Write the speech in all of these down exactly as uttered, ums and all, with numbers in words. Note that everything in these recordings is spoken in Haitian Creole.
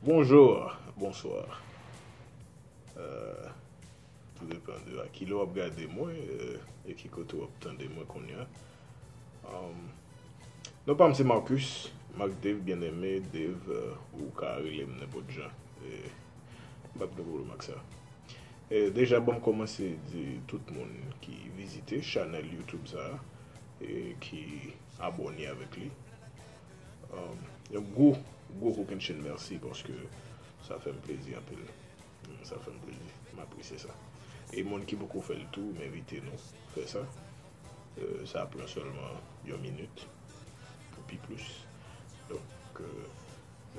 Bonjour, bonsoir. Euh, Tout depann de a ki lè w ap gade mwen, euh, e ki kote w ap tande mwen kounye a. Um, non pa m se Marcus, Marc Dave, Bien-Aimé, Dave, euh, ou ka rele m nenpòt jan. E m p ap gen pwoblèm ak sa. E deja, ban m kòmanse di tout moun ki vizite chanèl YouTube sa a, e ki abòne avèk li, um, yon gwo, gwo kokennchenn mèsi, paske sa fè m plezi anpil. Mm, sa fè m plezi. M apresye sa. E moun ki poko fè l tou, m envite nou fè sa. Euh, sa pran sèlman yon minit, pou pi plis. Donk, euh,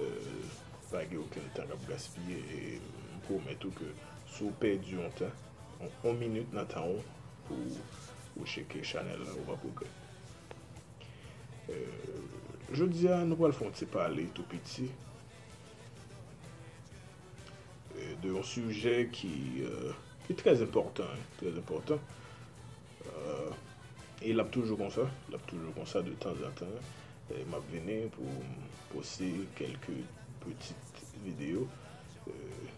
euh, pa gen okenn tan k ap gaspiye. E m pwomèt ou ke si w pèdi yon tan, yon, yon minit nan tan w pou ou tcheke chanèl la, ou p ap regrèt. Euh, jodi a, nou pral fè yon ti pale tou piti euh, de yon sijè ki, euh, ki trè enpòtan, trè enpòtan. Euh, e l ap toujou konsa, l ap toujou konsa de tanzantan. E m ap vini pou m poste kèlke pitit videyo, euh,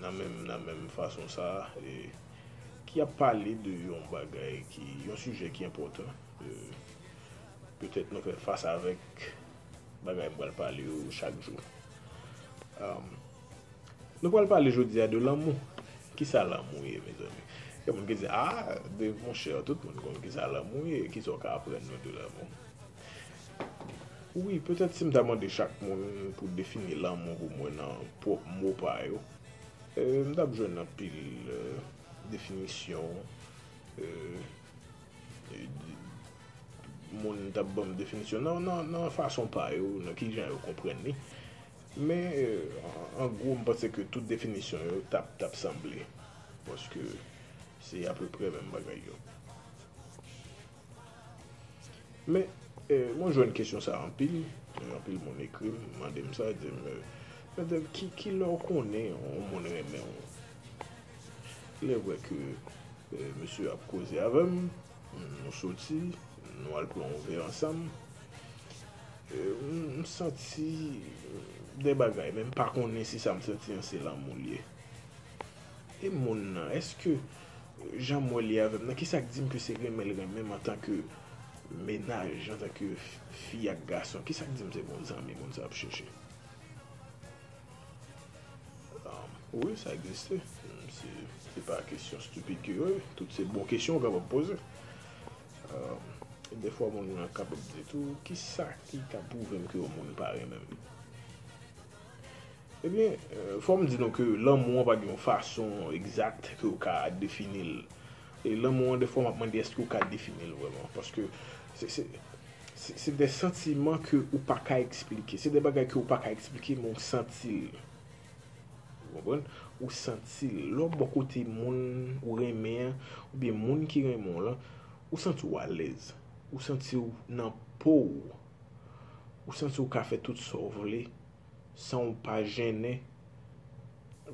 nan menm, nan menm fason sa a, e ki ap pale de yon bagay ki, yon sijè ki enpòtan. Euh, petèt nou fè fas avèk bagay m pral pale yo chak jou. Um, nou pral pale jodi a de lanmou. Kisa lanmou ye, mezanmi? Gen moun ki di, ah, Dave, monchè, tout moun konn kisa lanmou ye, kisa w ka aprann nou de lanmou? Wi, petèt si m ta mande chak moun pou defini lanmou pou mwen nan pwòp mo pa yo, euh, m t ap jwenn anpil, euh, definisyon, euh, e, moun t ap ban m definisyon nan, nan, nan fason pa yo, nan ki jan yo konprann li. Men, euh, an, an gwo, m panse ke tout definisyon yo t ap, t ap sanble. Paske se apeprè menm bagay yo. Men, eh, mwen jwenn kesyon sa anpil. Eh, anpil moun ekri m, mande m sa, di m, eh, men Dave, ki, ki lè w konnen yon moun renmen w? Lè w wè ke, eh, mesye ap koze avè m, nou soti, nou al pran yon vè ansanm. Eh, m, m santi de bagay, men m pa konnen si sa m santi an se lanmou l ye. E moun nan, èske jan m wè li avè m nan, kisa k di m ke se renmen l renmen m antanke mennaj, antanke fi ak gason? Kisa k di m se bon zanmi moun sa ap chèche? Ah, wi, sa egziste. Se, se pa kesyon stipid ke yo ye. Tout se bon kesyon w kapab poze. Ah, defwa moun nan kapab di tou, kisa ki ka pwouve m ke yon moun pa renmen m? Ebyen, eh, fò m di nou ke lanmou an pa gen yon fason egzak ke w ka defini l. E lanmou an, defwa, m ap mande èske w ka defini l vrèman. Paske se, se, se, se de santiman ke ou pa ka eksplike. Se de bagay ke ou pa ka eksplike, men w santi l. Ou konprann? Ou santi l. Lè w bò kote moun ou renmen an, oubyen moun ki renmen w lan, ou santi w alèz. Ou santi w nan po w. Ou santi w ka fè tout sa w vle san w pa jennen.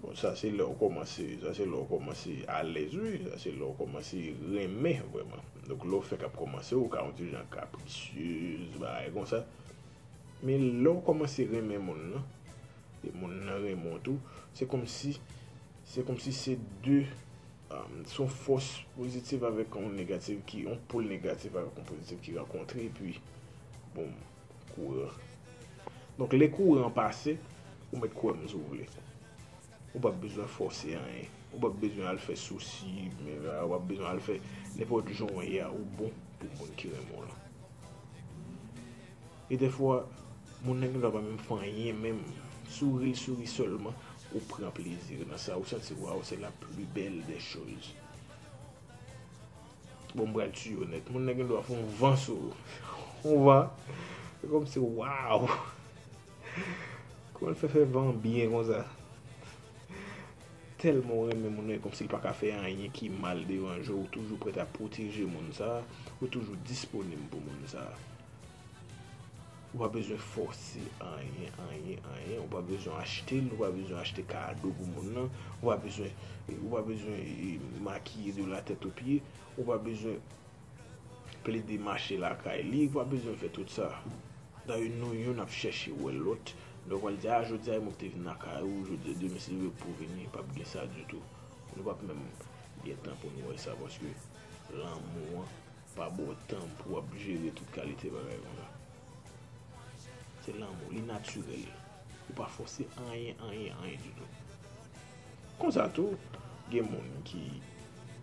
Bon, sa se lè w kòmanse, sa se lè w kòmanse alèz, wi, sa se lè w kòmanse renmen vrèman. Donk, lè w fèk ap kòmanse, ou ka yon ti jan kaprisyez, bagay konsa. Men lè w kòmanse renmen moun nan, e moun nan renmen w tou, se kòmsi, se kòmsi se de, um, se yon fòs pozitiv avèk yon negatif ki, yon pòl negatif avèk yon pozitif ki rankontre, epi, bon, kouran. Donk, lè kouran an pase, ou mèt kwè m si w vle. Ou p ap bezwen fòse anyen. Ou p ap bezwen al fè sousi, men, ou p ap bezwen al fè nenpòt jan w ye a, ou bon pou moun ki renmen w lan. E dèfwa, moun nan gendwa pa menm fè anyen menm. Souri, souri sèlman, ou pran plezi nan sa, ou santi, waw, c'est la plus belle des choses. Bon, m pral tiye w nèt. Moun nan gendwa fè yon van sou ou. Yon van. Se kòmsi, waw! Kòman l fè fè van an byen konsa? Tèlman w renmen moun nan, e kòmsi l pa ka fè anyen ki mal, deranje w, ou toujou prèt a pwoteje moun sa, ou toujou disponib pou moun sa. Ou pa bezwen fòse anyen, anyen, anyen. Ou pa bezwen achte l, ou pa bezwen achte kado pou moun nan. Ou pa bezwen, ou pa bezwen, eh, makiye de la tèt o pye. Ou pa bezwen plede mache lakay li, ou pa bezwen fè tout sa. Dayè, nou youn ap chèche wè lòt Lè w pral di, a, jodi a, e mwen ki te vin lakay ou, jodi a, demen, si Dye vle, pou w vini, p ap gen sa ditou. Nou p ap menm gen tan pou nou wè sa, paske lanmou an pa ba w tan pou w ap jere tout kalite bagay konsa. Se lanmou, li natirèl. Ou pa fòse anyen, anyen, anyen ditou. Konsa tou, gen moun ki,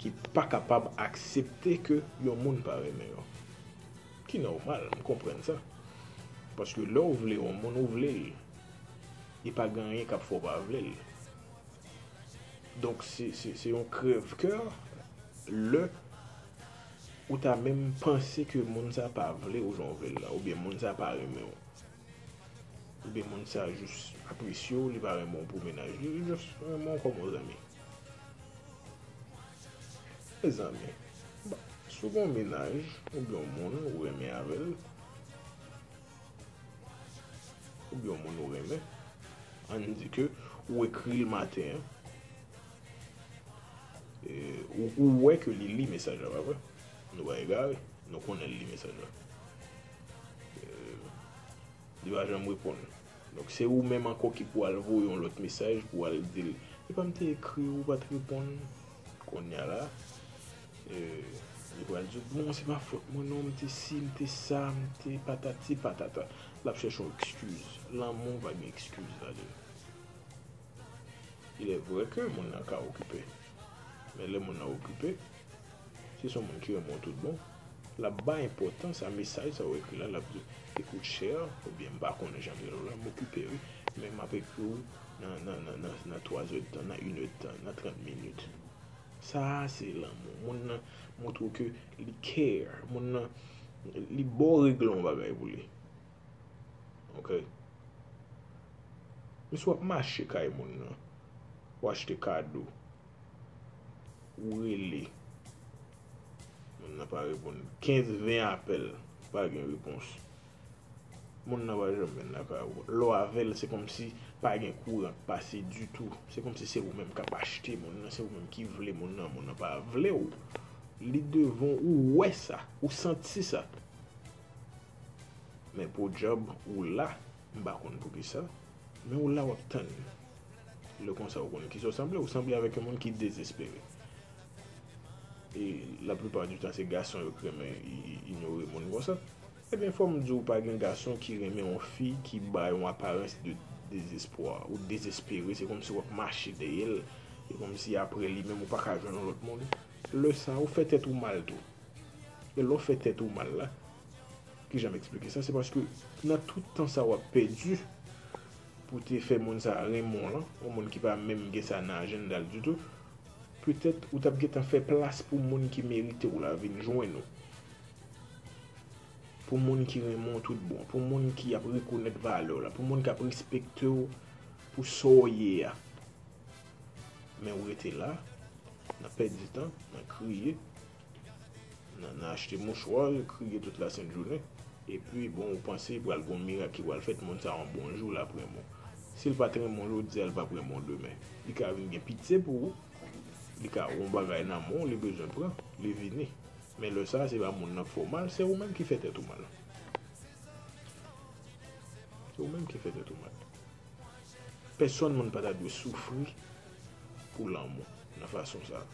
ki pa kapab aksepte ke yon moun pa renmen yo. Ki nòmal, m konprann sa. Paske lè w vle yon moun, ou vle l. E pa gen anyen k ap fè w pa vle l. Donk, se, se, se yon krèvkè lè ou ta menm panse ke moun sa pa vle w jan w vle l la, oubyen moun sa pa renmen w. Oubyen moun sa jis apresye w, li pa renmen w pou mennaj li, li jis renmen w kòm yon zanmi. Mezanmi, ba, si w gen yon mennaj, oubyen yon moun ou renmen avè l, oubyen yon moun ou renmen, ann di ke ou ekri l maten an, e, ou, ou wè ke li li mesaj la, pa vre? Nou pa egare, nou konnen l li mesaj la. E, li pa janm reponn. Donk, se ou menm ankò ki pou al voye yon lòt mesaj, pou al di l, epa m te ekri w, ou pa t reponn. Kounye a la, e, li pral di w, bon, se pa fòt mwen non, m te si, m te sa, m te patati patata. L ap chèche yon ekskiz. Lanmou pa gen ekskiz ladan l. Il est vrai ke moun nan ka okipe. Men lè moun nan okipe, si se yon moun ki renmen w tout bon, l ap bay enpòtans a mesaj sa w ekri la, l ap di, ekout, chè, oubyen m pa konnen jan m rele w la, m okipe wi, men m ap ekri w nan, nan, nan, nan, nan twa zè d tan, nan inèdtan, nan trant minit. Sa a se lanmou. Moun nan montre w ke li care. Moun nan, li ba w regle yon bagay pou li. Ok? Men si w ap mache kay moun nan, w achte kado, ou rele, moun nan pa reponn. Kenz, ven apèl, pa gen repons. Moun nan pa janm vin lakay ou. Lè w avè l, se kòmsi pa gen kouran k pase ditou. Se kòmsi se ou menm k ap achte moun nan, se ou menm ki vle moun nan, moun nan pa vle w. Li devan w, ou wè sa, ou santi sa. Men podyab, ou la, m pa konn poukisa, men ou la w ap tann. Lè konsa, ou konn kisa w sanble, ou sanble avèk yon moun ki dezespere. E laplipa di tan, se gason yo ki renmen i-, i-, inyore moun konsa. Ebyen, fò m di w, pa gen gason ki renmen yon fi ki bay yon aparans de dezespwa ou dezespere. Se kòmsi w ap mache dèyè l. E kòmsi apre li menm, ou pa ka jwenn yon lòt moun. Lè sa a, ou fè tèt ou mal tou. E lè w fè tèt ou mal la, kijan m eksplike sa? Se paske nan tout tan sa w ap pèdi pou te fè moun sa a renmen w lan, yon moun ki pa menm gen sa nan ajanda l ditou, petèt ou t ap gentan fè plas pou moun ki merite w la vin jwenn ou. Pou moun ki renmen w tout bon, pou moun ki ap rekonèt valè w la, pou moun k ap respekte w pou sa w ye a. Men ou rete la, nan pèdi tan, nan kriye, nan, nan achte mouchwa, kriye tout lasent jounen. Epi, bon, ou panse pral gon mirak ki pral fèt, moun sa a yon bon jou l ap renmen w. Si l pa t renmen w jodi a, l p ap renmen w demen. Li ka vin gen pitye pou ou, li ka wè yon bagay nan men w, li bezwen pran, li vini. Men lè sa a, se pa moun nan k fè w mal, se ou menm ki fè tèt ou mal. Se ou menm ki fè tèt ou mal. Pèsòn moun pa ta dwe soufri pou lanmou nan fason sa a.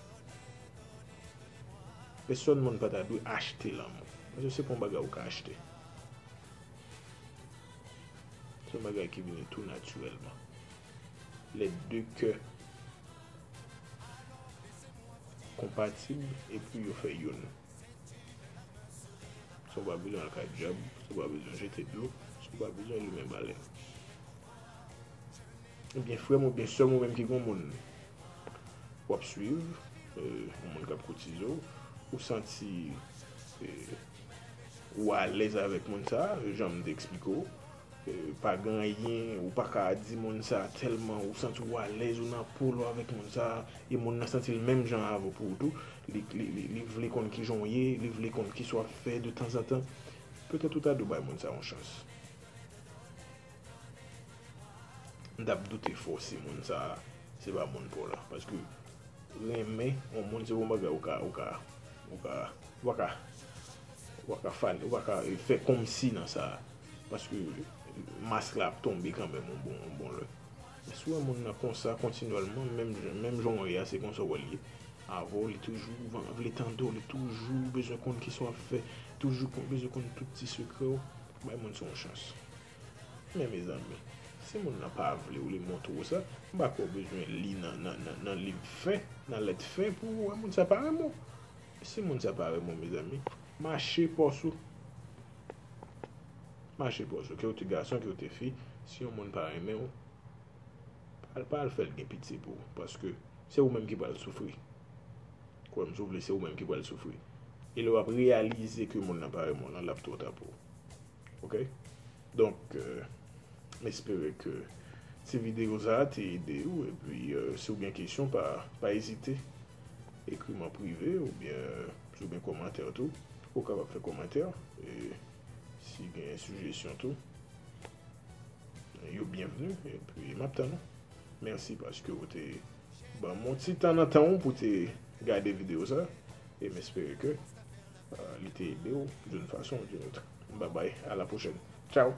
Pèsòn moun pa ta dwe achte lanmou. Paske se pa yon bagay ou ka achte. Se yon bagay ki vini tou natirèlman. Les deux cœurs compatibles epi yo fè youn. Si w pa bezwen al kay dyab, si w pa bezwen jete dlo, si w pa bezwen limen balèn. Ebyen, frè m oubyen sè m, ou menm ki gon moun w ap swiv, e, yon moun k ap koutize w, ou santi, e, ou alèz avèk moun sa a, jan m te eksplike w, e, pa gen anyen, ou pa ka di moun sa a tèlman, ou santi w alèz, ou nan po w avèk moun sa a, e moun nan santi l menm jan avè w pou ou tou, li, li, li, li vle konn kijan w ye, li vle konn kisa w ap fè de tanzantan, petèt ou ta dwe bay moun sa a yon chans. M t ap doute fò si moun sa a se pa moun pa w la. Paske renmen yon moun se pa yon bagay ou ka, ou ka, ou ka, ou pa ka, ou pa ka fane, ou pa ka, e, fè kòmsi nan sa a. Paske mask la ap tonbe kanmenm yon bon, yon bon lè. Men si w wè moun nan konsa kontinyèlman, menm, menm jan w ye a, se konsa w wè l ye. Avè w, li toujou van-, vle tande w, li toujou bezwen konn kisa w ap fè, toujou kon-, bezwen konn tout ti sekrè w. Bay moun sa yon chans. Men mezanmi, si moun nan pa vle w, li montre w sa, m pa kwè w bezwen li nan, nan, nan, nan liv fen, nan lèt fen pou w wè moun sa pa renmen w. Si moun sa pa renmen w, mezanmi, mache pòs ou. Mache pòs ou. Ke w te gason, ke w te fi, si yon moun pa renmen w, pa al, pa al fè l gen pitye pou ou. Paske se ou menm ki pral soufri. Kwè m si w vle, se ou menm ki pral soufri. E lè w ap reyalize ke moun nan pa renmen w lan, l ap twò ta pou ou. Ok? Donk, euh, m espere ke ti videyo sa a te ede w. Epi, euh, si w gen kesyon, pa, pa ezite. Ekri m an prive oubyen, euh, si w gen kòmantè tou, ou kapab fè kòmantè. E si gen sijesyon tou, yo byenvni. Epi, m ap tann ou. Mèsi paske w te ban m yon ti tan nan tan w pou te gade videyo sa. E m espere ke, euh, li te ede w d'une façon ou d'une autre. Bye bye, à la prochaine. Ciao!